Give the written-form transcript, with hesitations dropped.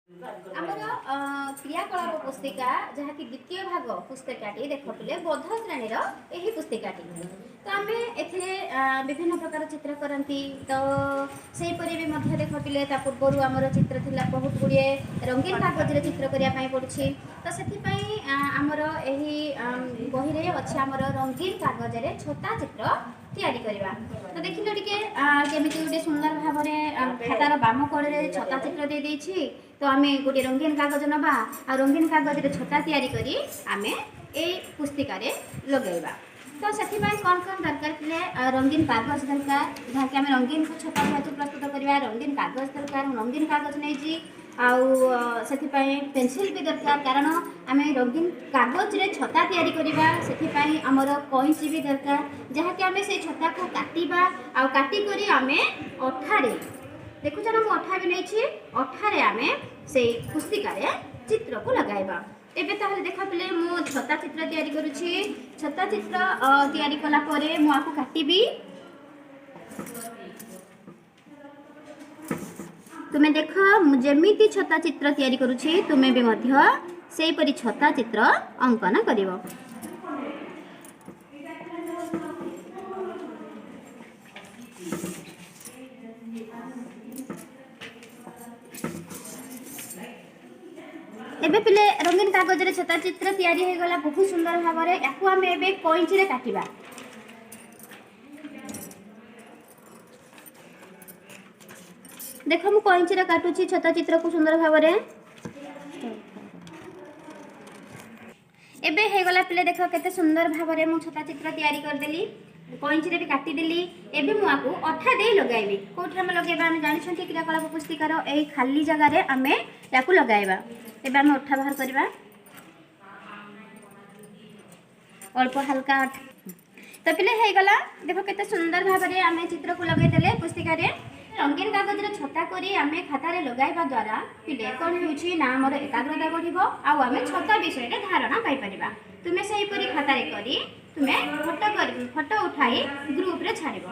ଆମର କ୍ରିୟାକଳାପ ପୁସ୍ତିକା, ଯାହାକି ଦ୍ୱିତୀୟ ଭାଗ ପୁସ୍ତିକାଟି, ଦେଖ ପିଲେ, ବୋଧ ଶ୍ରେଣୀର ଏହି ପୁସ୍ତିକାଟି। ତ ଆମେ ଏଥିରେ ବିଭିନ୍ନ ପ୍ରକାର ଚିତ୍ର କରନ୍ତି। ତ ସେହିପରି ବି ମଧ୍ୟ ଦେଖ ପିଲେ, ତା ପୂର୍ବରୁ ଆମର ଚିତ୍ର ଥିଲା ବହୁତ ଗୁଡ଼ିଏ, ରଙ୍ଗୀନ କାଗଜରେ ଚିତ୍ର କରିବା ପାଇଁ ପଡ଼ୁଛି। ତ ସେଥିପାଇଁ ଆମର ଏହି ବହିରେ ଅଛି ଆମର ରଙ୍ଗୀନ କାଗଜରେ ଛତା ଚିତ୍ର ତିଆରି କରିବା। ତ ଦେଖିଲ ଟିକେ କେମିତି ଗୋଟେ ସୁନ୍ଦର ଭାବରେ ଖାତାର ବାମ କଡ଼ରେ ଛତା ଚିତ୍ର ଦେଇଦେଇଛି। ତ ଆମେ ଗୋଟିଏ ରଙ୍ଗୀନ କାଗଜ ନେବା ଆଉ ରଙ୍ଗୀନ କାଗଜରେ ଛତା ତିଆରି କରି ଆମେ ଏଇ ପୁସ୍ତିକାରେ ଲଗାଇବା। ତ ସେଥିପାଇଁ କ'ଣ କ'ଣ ଦରକାର ଥିଲେ? ରଙ୍ଗୀନ କାଗଜ ଦରକାର, ଯାହାକି ଆମେ ରଙ୍ଗୀନ ଛତା ଯେହେତୁ ପ୍ରସ୍ତୁତ କରିବା, ରଙ୍ଗୀନ କାଗଜ ଦରକାର। ମୁଁ ରଙ୍ଗୀନ କାଗଜ ନେଇଛି। ଆଉ ସେଥିପାଇଁ ପେନସିଲ୍ ବି ଦରକାର, କାରଣ ଆମେ ରଙ୍ଗୀନ କାଗଜରେ ଛତା ତିଆରି କରିବା। ସେଥିପାଇଁ ଆମର କଇଁଚି ବି ଦରକାର, ଯାହାକି ଆମେ ସେଇ ଛତାକୁ କାଟିବା ଆଉ କାଟିକରି ଆମେ ଅଠାରେ, ଦେଖୁଛ ନା, ମୁଁ ଅଠା ବି ନେଇଛି, ଅଠାରେ ଆମେ ସେଇ ପୁସ୍ତିକାରେ ଚିତ୍ରକୁ ଲଗାଇବା। ଏବେ ତାହେଲେ ଦେଖ ପିଲେ, ମୁଁ ଛତା ଚିତ୍ର ତିଆରି କରୁଛି। ଛତା ଚିତ୍ର ତିଆରି କଲା ପରେ ମୁଁ ଆକୁ କାଟିବି। ତୁମେ ଦେଖ, ମୁଁ ଯେମିତି ଛତା ଚିତ୍ର ତିଆରି କରୁଛି, ତୁମେ ବି ମଧ୍ୟ ସେହିପରି ଛତା ଚିତ୍ର ଅଙ୍କନ କରିବ। ଏବେ ପିଲେ, ରଙ୍ଗୀନ କାଗଜରେ ଛତା ଚିତ୍ର ତିଆରି ହେଇଗଲା ବହୁତ ସୁନ୍ଦର ଭାବରେ। ୟାକୁ ଆମେ ଏବେ କଇଁଚିରେ କାଟିବା। ଦେଖ, ମୁଁ କଇଁଚିରେ କାଟୁଛି ଛତା ଚିତ୍ରକୁ ସୁନ୍ଦର ଭାବରେ। ଏବେ ହେଇଗଲା ପିଲେ, ଦେଖ କେତେ ସୁନ୍ଦର ଭାବରେ ମୁଁ ଛତା ଚିତ୍ର ତିଆରି କରିଦେଲି, କଇଁଚିରେ ବି କାଟିଦେଲି। ଏବେ ମୁଁ ଆକୁ ଅଠା ଦେଇ ଲଗାଇବି। କେଉଁଠି ଆମେ ଲଗାଇବା? ଆମେ ଜାଣିଛନ୍ତି, କ୍ରିୟାକଳାପ ପୁସ୍ତିକାର ଏଇ ଖାଲି ଜାଗାରେ ଆମେ ୟାକୁ ଲଗାଇବା। ଏବେ ଆମେ ଅଠା ବାହାର କରିବା, ଅଳ୍ପ ହାଲକା ଅଠା। ତ ପିଲେ, ହେଇଗଲା, ଦେଖ କେତେ ସୁନ୍ଦର ଭାବରେ ଆମେ ଚିତ୍ରକୁ ଲଗାଇଦେଲେ ପୁସ୍ତିକାରେ। ରଙ୍ଗୀନ କାଗଜରେ ଛତା କରି ଆମେ ଖାତାରେ ଲଗାଇବା ଦ୍ୱାରା ପିଲେ କ'ଣ ହେଉଛି ନା, ଆମର ଏକାଗ୍ରତା ବଢ଼ିବ ଆଉ ଆମେ ଛତା ବିଷୟରେ ଧାରଣା ପାଇପାରିବା। ତୁମେ ସେହିପରି ଖାତାରେ କରି ତୁମେ ଫଟୋ କରି ଫଟୋ ଉଠାଇ ଗ୍ରୁପରେ ଛାଡ଼ିବ।